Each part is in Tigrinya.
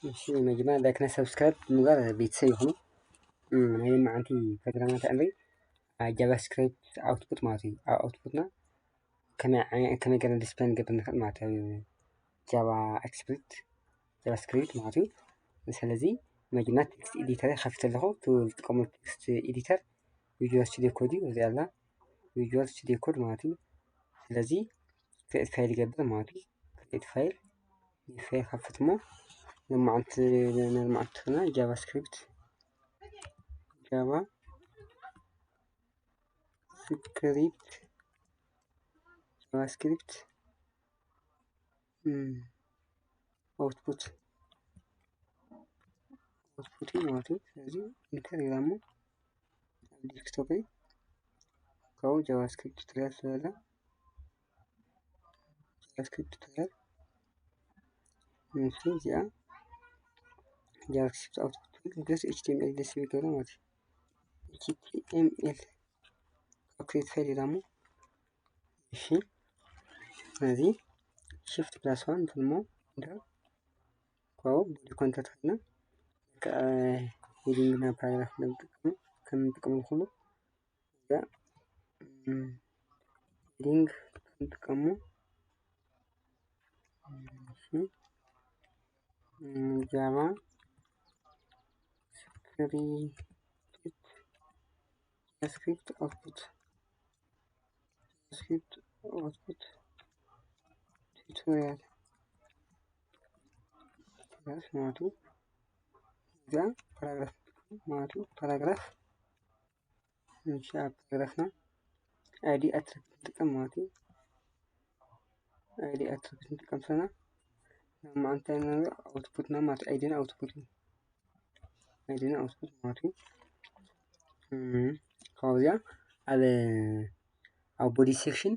እሺ፣ መጀመርያ ላይክ እና ሰብስክራይብ ብምግባር ቤተሰብ ይኹኑ። እም፣ ናይ መዓንቲ ፕሮግራማት ዕምሪ ኣብ ጃቫስክሪፕት ኣውትፑት ማለት እዩ። ኣብ ኣውትፑትና ከመይ ዓይ-፣ ከመይ ገይርና ዲስፕሌይ ንገብር ንኽእል ማለት እዩ። ጃቫ ስክሪፕት፣ ጃቫስክሪፕት ማለት እዩ። ስለዚ መጀመርያ ቴክስት ኤዲተር ከፊት ኣለኹ። እቲ ዝጥቀመሉ ቴክስት ኤዲተር ቪዥዋል ስቱዲዮ ኮድ እዩ። እዚ ኣላ ቪዥዋል ስቱዲዮ ኮድ ማለት እዩ። ስለዚ ክሬት ፋይል ይገብር ማለት እዩ። ክሬት ፋይል፣ ፋይል ከፍት እሞ ንመዓልቲ፣ ንመዓልቲ ትኾና ጃቫስክሪፕት፣ ጃቫ ስክሪፕት፣ ጃቫስክሪፕት፣ እም፣ ኣውትፑት፣ ኣውትፑት እዩ ማለት እዩ። ስለዚ ኢንተር ኢላ እሞ ኣብ ዴስክቶፕ ካብኡ ጃቫስክሪፕት ቱቶሪያል ዝበለ ጃቫስክሪፕት ቱቶሪያል። እሺ፣ እዚኣ ጃቫስክሪፕት ኣውትፑት ፕለስ ኤች ቲ ኤም ኤል ደስ ይብል ገለ ማለት እዩ። ኤች ቲ ኤም ኤል ኣብ ክሬት ፋይል ኢላ እሞ። እሺ፣ ስለዚ ሽፍት ፕላስ ዋን እንትን እሞ ኢንተር ካብኡ ቦዲ ኮንተንት ኮይና ሄዲንግ እና ፓራግራፍ ከም እንጥቀም ኩሉ እዛ ሄዲንግ ክንጥቀሙ። እሺ፣ ጃቫ ስክሪፕት፣ ስክሪፕት ኣውትፑት፣ ስክሪፕት ኣውትፑት ቱቶሪያል ማለት እዩ። እዛ ፓራግራፍ ማለት እዩ። ፓራግራፍ እሺ፣ ኣብ ፓራግራፍና ኣይዲ ኣትሪቢዩት ንጥቀም ማለት እዩ። ኣይዲ ኣትሪቢዩት ንጥቀም ሰና ናብ መዓንታ ኢና ኣውትፑትና ማለት ኣይዲና ኣውትፑት እዩ። ኣይዲና ኣውትፑት ማለት እዩ። እም፣ ካብዚኣ ኣብ፣ ኣብ ቦዲ ሴክሽን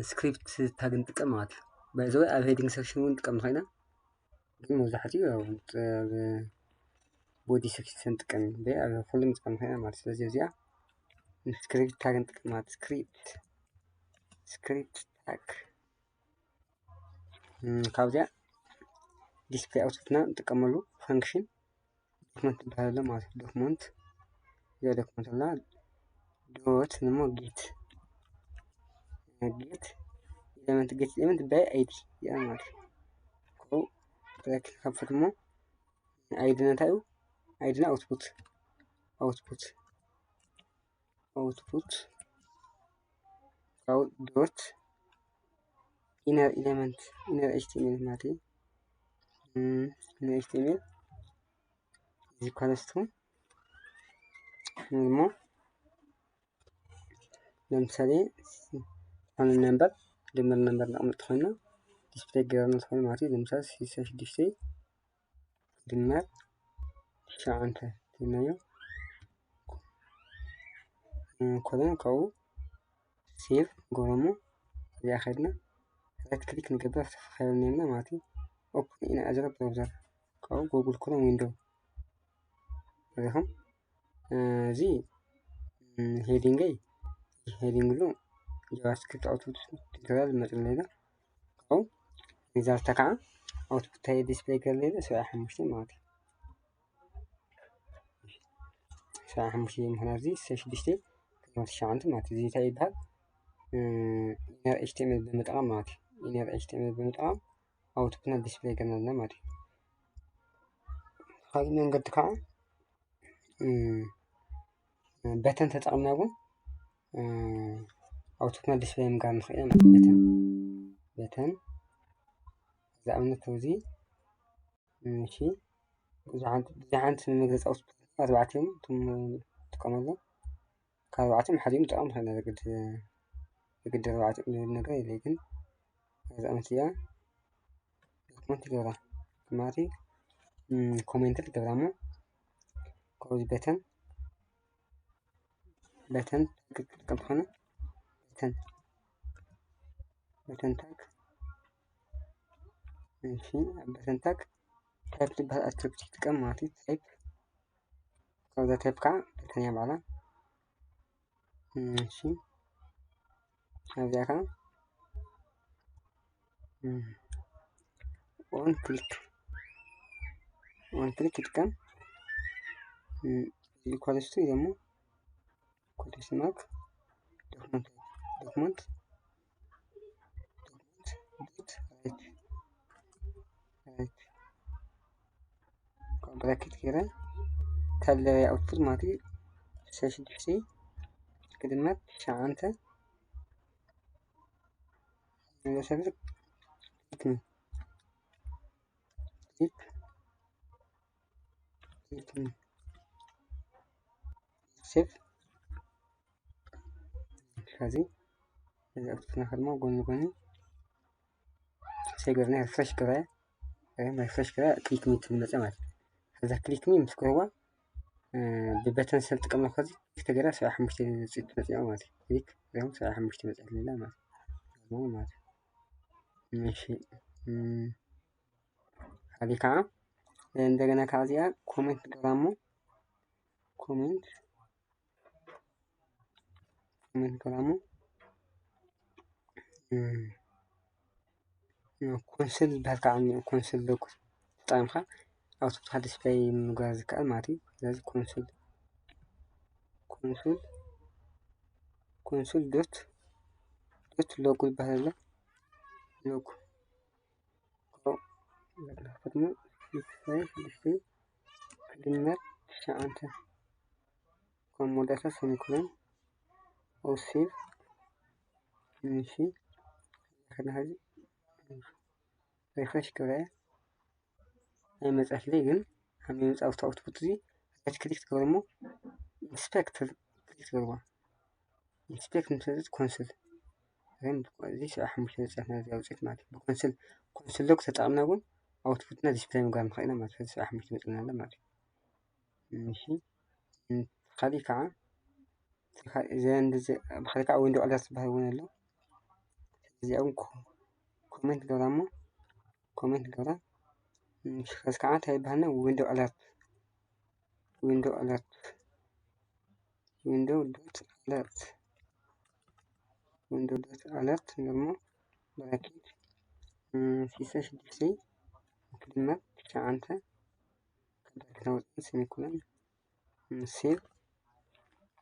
ስክሪፕት ታግ ንጥቀም ማለት እዩ። ባይ ዘ ወይ ኣብ ሄዲንግ ሴክሽን እውን ንጥቀም ንኽእል ኢና። ግን መብዛሕትኡ ኣብ፣ ኣብ ቦዲ ሴክሽን ንጥቀም እዩ። በ-፣ ኣብ ኩሉ ንጥቀም ንኽእል ኢና ማለት እዩ። ስለዚ እዚኣ ስክሪፕት ታግ ንጥቀም ማለት ስክሪፕት፣ ስክሪፕት ታግ። እም፣ ካብዚኣ ዲስፕሌይ ኣውትፑትና ንጥቀመሉ ፋንክሽን ዶክመንት ትበሃል ኣሎ ማለት እዩ። ዶክመንት፣ እዚኣ ዶክመንት ኣላ ዶት ንሞ ጌት፣ ጌት ኤሌመንት፣ ጌት ኤሌመንት ባይ ኣይዲ እዚኣ ማለት እዩ። ካብኡ ብራኬት ከፍት እሞ ኣይዲ እንታይ እዩ? ኣይድና ኣውትፑት፣ ኣውትፑት፣ ኣውትፑት ካብኡ ዶት ኢነር ኤሌመንት፣ ኢነር ኤች ቲ ኤም ኤል ማለት እዩ። እም፣ ኢነር ኤች ቲ ኤም ኤል ኢዝ ኢኳልስ ቱ እሞ ለምሳሌ ዝኾነ ነምበር፣ ድምር ነምበር ነቕምጥ ኮይና ዲስፕሌይ ገይርና ዝኾነ ማለት እዩ። ለምሳሌ ስልሳ ሽዱሽተ ድመር ትሽዓተ ትብልናዮ ኮለን ካብኡ ሴቭ ንገብሮ እሞ እዚኣ ከድና ራይት ክሊክ ንገብር፣ ተፈኻይበል ነርና ማለት እዩ። ኦፕን ኢን ኣዘር ብራውዘር ካብኡ ጉግል ክሮም ዊንዶው ሪኹም። እዚ ሄዲንገይ፣ ሄዲንግ ሉ ጃቫስክሪፕት ኣውትፑት ቱቶሪያል ዝመፅለና ካብኡ ሪዛልት ከዓ ኣውትፑት ታይ ዲስፕሌይ ገለለ ሰብዓ ሓሙሽተ ማለት እዩ። ሰብዓ ሓሙሽተ ምዃና እዚ ስልሳ ሽዱሽተ ትሽዓተ ማለት እዩ። እዚ እንታይ ይበሃል? ኢነር ኤች ቲ ኤም ኤል ብምጥቃም ማለት እዩ። ኢነር ኤች ቲ ኤም ኤል ብምጥቃም ኣውትፑትና ዲስፕሌይ ገለና ማለት እዩ። ካልእ መንገዲ ከዓ በተን ተጠቕምና እውን ኣውትፑትና ዲስፕሌይ ምግባር ንኽእል ኢና ማለት እዩ። በተን፣ በተን እዚ ኣብነት እዚ እሺ፣ ብዙሓት፣ ብዙሓት መግለፂ ኣውትፑት ኣርባዕተ እዮም እቶም ንጥቀመሎም። ካብ ኣርባዕተ ሓደ እዮም ንጥቀም ንኽእል ኢና፣ ዘግድ፣ ዘግድ ኣርባዕተ እዮም ዝብል ነገር የለ፣ ግን ኣብዚ ኣብነት እዚኣ ዶክመንት ይገብራ ማለት ኮሜንት ይገብራ እሞ ካብዚ በተን፣ በተን ክጥቀም ዝኾነ በተን፣ በተን ታግ፣ እሺ፣ ኣብ በተን ታግ ታይፕ ዝበሃል ኣትሪቢዩት ይጥቀም ማለት እዩ። ታይፕ፣ ካብዛ ታይፕ ከዓ በተን እያ ባዕላ። እሺ፣ ኣብዚኣ ከዓ ኦን ክሊክ one click ይጥቀም። እም፣ equals to እዩ ደግሞ quotation mark document document dot write write bracket ገይረ ተለየ output ማለት እዩ። ስልሳ ሽዱሽተ ክድመር ትሽዓተ መሰረት click me click click me save። ከዚ እዚ output ና ከድሞ ጎኒ ጎኒ save ገርና refresh ገራ refresh ገራ click me ትብል መጸ ማለት እዩ። ከዛ click me ምስ ገርዋ ብ button ስለ ዝጥቀም ከዚ click ተገራ ሰብዓ ሓሙሽተ ውፅኢት ትመጽእ ማለት እዩ። click ሪም ሰብዓ ሓሙሽተ መጽእ ሌላ ማለት እዩ ማለት እዩ። እሺ እም፣ ካሊ ከዓ እንደገና ከዓ እዚኣ comment ገራ እሞ comment comment ገራ እሞ እም፣ console ዝበሃል ከዓ እኒኦ። Console log ተጠቒምካ output ካ display ምግባር ዝከኣል ማለት እዩ። ስለዚ console console console dot dot log ዝበሃል ኣሎ። log ክድመር ትሽዓተ ከም መወዳእታ semicolon save። እሺ ከድና ሕዚ refresh ክብላ እየ። ኣይመጻትለይ ግን ኣብ መጻወቲ output እዚ right click ትገብሩ እሞ inspect click ትገብርዋ። inspect ምስ console እዚ ሰብዓ ሓሙሽተ መጻትና እዚ ውጽኢት ማለት እዩ። ብ console console log ተጠቒምና እውን output ና display ምግባር ንኽእል ኢና ማለት እዩ። ሰብዓ ሓሙሽተ መጻና ኣሎ ማለት እዩ። እሺ ካሊእ ከዓ ብኻሊእ ከዓ window alert ዝበሃል እውን ኣሎ። እዚኣ እውን comment ገብራ እሞ comment ገብራ ከዚ ከዓ እንታይ ይበሃልና? window alert window alert window dot alert window dot alert ደግሞ bracket ስልሳ ሽዱሽተ ክድመር ትሽዓተ ካብ bracket ኣውፅእን semicolon save።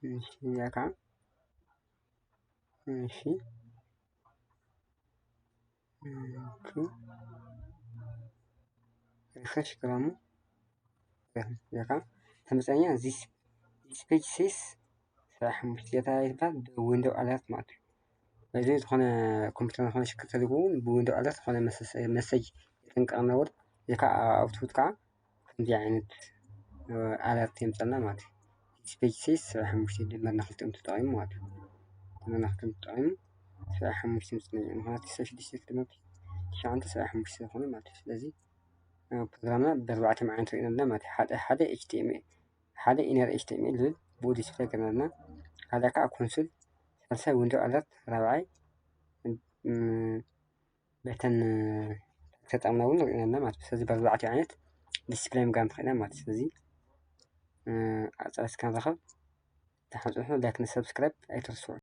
እሺ እዚኣ ከዓ እሺ refresh ክብላ እሞ እዚኣ ከዓ ተመፀኛ this page says ሰብዓ ሓሙሽተ እዚኣ ይበሃል። ብ window alert ማለት እዩ። በዚ ዝኾነ ኮምፒውተር ዝኾነ ሽግር ተልይዎ እውን ብ window alert ዝኾነ message የጠንቀቐና። ወይ ከዓ output ከዓ ከምዚ ዓይነት alert የምፀልና ማለት እዩ። this page says ሰብዓ ሓሙሽተ ድመርና ክልቲኦም ተጠቒሙ ማለት እዩ። ድመርና ክልቲኦም ተጠቒሙ ሰብዓ ሓሙሽተ የምፀልና እዩ። ምኽንያቱ ስልሳ ሽዱሽተ ክድመር ትሽዓተ ሰብዓ ሓሙሽተ ዝኾነ ማለት እዩ። ስለዚ ፕሮግራምና ብኣርባዕተ ዓይነት ርኢና ኣለና ማለት እዩ። ሓደ ሓደ HTML ሓደ inner HTML ዝብል ብኡ display ገርና ኣለና። ካልእ ከዓ console ሳልሳይ window alert ራብዓይ button ተጠቕምና እውን ርኢና ኣለና ማለት እዩ። ስለዚ ብኣርባዕተ ዓይነት display ምግባር ንኽእል ኢና ማለት እዩ። ስለዚ ኣጻብስካ ንረኸብ። ደሓን ጽንሑ። like ን subscribe ኣይትርስዑ።